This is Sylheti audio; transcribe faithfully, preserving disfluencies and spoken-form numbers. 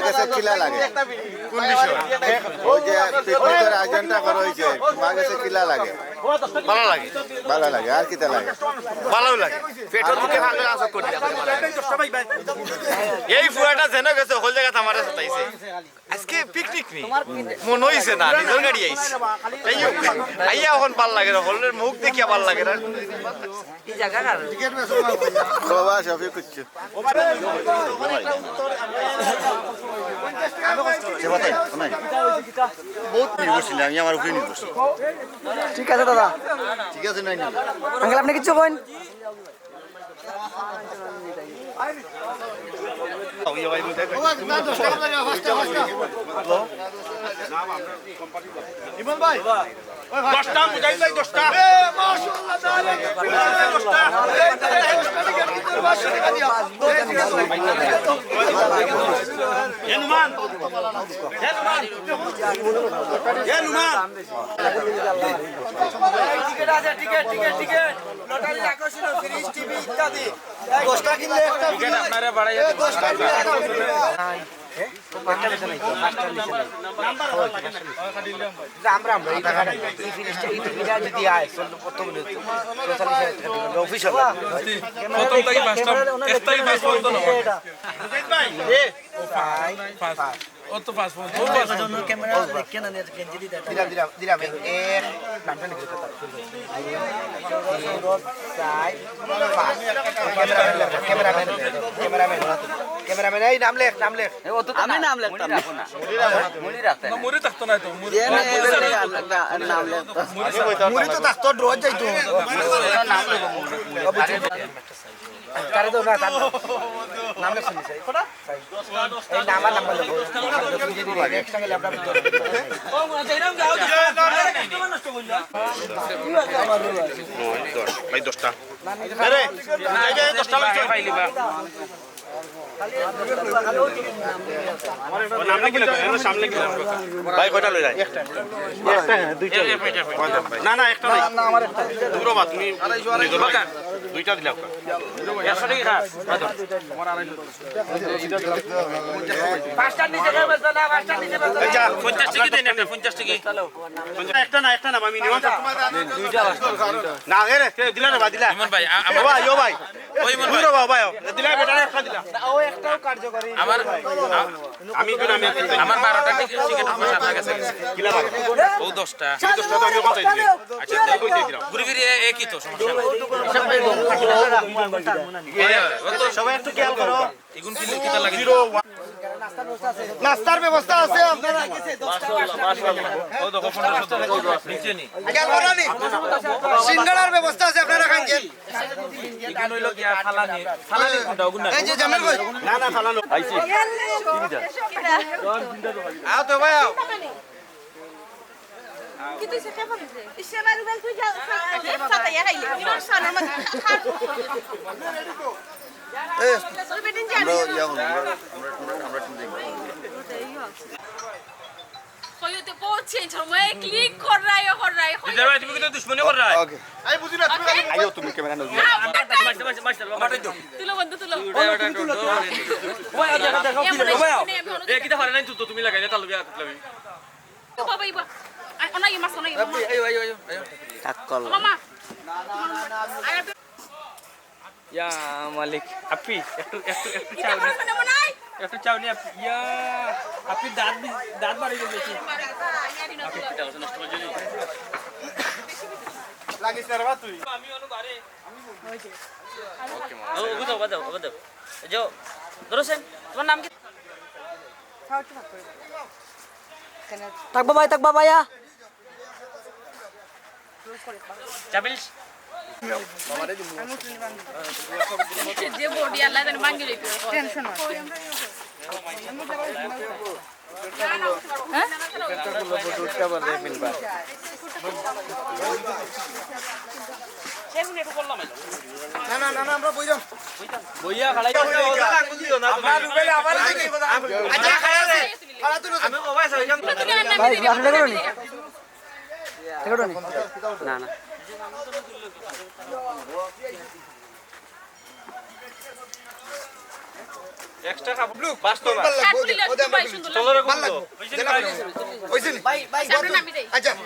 গেছে কিলা লাগে? কোন বিষয়? ওই যে পিকনিকের আয়োজনটা করা হয়েছে, তোমার গেছে কিলা লাগে? ভালা লাগে। ভালা লাগে, আর কিতা লাগে? ভালাউ লাগে। পেটর ভুকে ভাগলে আসক করি। এই ফুয়াটা যেন গেছে, হকল জাগাত আমারে সাতাইছে। আজকে পিকনিক নি? মনে হইছে না, নিজর গাড়ি আইছে। এই হোক, আইয়া অখন ভালা লাগে না, হকলর মুখ দেখিয়া ভালা লাগে না। কবা শফিক কিচ্ছু। বহুত নির্ভরশীল, আমি আমার উপরে নির্ভরশীল। ঠিক আছে দাদা। ঠিক আছে, নাই, নাই। আঙ্কেল, আপনি কিচ্ছু কইন? ইমন ভাই, দশটা, মুজাহিদ ভাই, দশটা। এ, মাশাআল্লাহ, তাআলা। দশটা। এ নুমান। এ নুমান। এ নুমান। টিকিট আছে, টিকিট, টিকিট, টিকিট। লটারির আকর্ষণ, ফ্রিজ, টিভি ইত্যাদি। দশটা কিনলে একটা ফ্রি। এ, দশটা কিনলে একটা ফ্রি। আমরা, আমরা, এই টাকাটা, এই ফ্রিজটা, এই টিভিটা যদি আয়, চল, কত বলে, পঁয়তাল্লিশ হাজার টাকা দিবেন, অফিস হবে। প্রথম থাকি পাঁচটা, এক থাকি পাঁচ পর্যন্ত না। এ, ও পাঁচ, পাঁচ। ও তো পাঁচ পর্যন্ত, ও পাঁচ পর্যন্ত। ক্যামেরা দেখে না, নেট গেঞ্জি দিয়ে দেয়। দিলাম, দিলাম, দিলাম, এই এক, নামটা লিখে দিতে পারো। চার, পাঁচ। ক্যামেরাম্যান, ক্যামেরাম্যান, ক্যামেরাম্যান, এই নাম লেখ, নাম লেখ। এ, ও তো আমি নাম লেখতাম না। মুড়ি রাখতে না। মুড়ি রাখতো না তো, মুড়ি। এ, না, এ, এ, এ, নাম লেখতো। মুড়ি তো থাকতো, ড্র যাইতো। তারে তো না, তার নাম। নাম লেখ শুনি, স্যার। এই নাম আর নাম্বার লেখো। একসঙ্গে ল্যাপটপ ধরো। নয়, দশ। ভাই, দশটা। আরে, এই যে দশটা লইছে। ও, নাম লেখি লেখো, এর সামনে কি লেখো? ভাই, কয়টা লই যায়? একটা, হ্যাঁ, দুইটা। না, না, একটা নাই। না, না, আমার একটা। দূর বাবা, তুমি দুইটা দিলাও। একশো টাকা খাস। পাঁচটার নিচে কেউ বেচবে না, পাঁচটার নিচে বেচবে না। এই যা, পঞ্চাশ টাকা দেন একটা, পঞ্চাশ টাকা। একটা না, একটা না, আমি নিলাম। না, এ রে, কে দিলা রে, বা দিলা। ইমন ভাই, আ-, আমার ও ভাই, ও ভাই। ওই মনে হয়। বুঝলো বাবা, ভাই, দিলা বেটা, একটা দিলা। না, ও একটাও কার্যকরী। আমার, আ-, আমি তো নামে আমার বারোটা টিকিট, টিকিট আমার সাথে গেছে। কিলা বারো? ও দশটা। এই দশটা তো আমি কথা দিই। আচ্ছা, তাই কইতে দিলাম। ঘুরে ফিরে একই তো সমস্যা নাই। এ, ও তো সবাই একটু খেয়াল করো। এগুন কি, কিতা লাগে? নাস্তার ব্যবস্থা আছে, আপনারা ও দেখো, পনেরোশো নিচে নি। খেয়াল করেন নি? সিঙ্গাড়ার ব্যবস্থা আছে, আপনারা খান যে। এগুন হইলো গিয়া সালানি, সালানি কোনটা? ওগুন না? এই যে জামাল ভাই। না, না, সালানো। আইছি। আও তো ভাই, আও। কিন্তু সে কে বলেছে? সে বাড়ি বলে তুই যা, এ, সাথে ইয়া খাইলে। ইমাম সালাম। এ, আমরা ইয়া হলো, আমরা, আমরা, আমরা, আমরা team দেখবো। कोई तो बहुत चेंज हो, मैं क्लिक कर रहा है, कर रहा है। इधर भाई, तुम कितना दुश्मनी कर रहा है? OK। আই বুঝি না, তুমি আইও, তুমি ক্যামেরা নাও। তুলো বন্ধু, তুলো। ওই, দেখো, দেখো, এ, মনে হয় ওই, এ, কিতা পারে নাই, তুই তো তুমি লাগাই না, তাহলে বিয়া করতে হবে। বাবা, ইবা। আই, ওনা ইমা, ওনা ইমা। আইও, আইও, আইও, আইও। টাক্কল। মামা। ইয়া মালিক, আপি, একটু, একটু, একটু চাও নি। একটু চাও নি, আপি। ইয়া, আপি দাঁত দি-, দাঁত বাড়ি গেল দেখি। লাগিস না রে বা তুই। আমি অনু বারে। ও, ওগো দাও, ওগো দাও, ওগো দাও। এই যে, ধরো সেন, তোমার নাম কি? থাকবো ভাই, থাকবো ভাইয়া। চাবিল। যে বডি আল্লাহ জানে ভাঙি লইতো। টেনশন আছে। হ্যাঁ? না, না, না, না, আমরা বইলাম। বইয়া খালাই। আমরা রুবেল আবার আচ্ছা, খালাই আছে। খালা তুলো। আমি বাবা আছে, ওইখান ভাই, গ্লাস এটা করো নি? এটা করো নি? না, না। এক্সট্রা কাপড় ব্লু, পাঁচতলা। ভালো লাগবো, ওদের আমরা ব্লু। চলো রে, ভালো লাগবো। অইছে নি? ভাই, ভাই, আচ্ছা।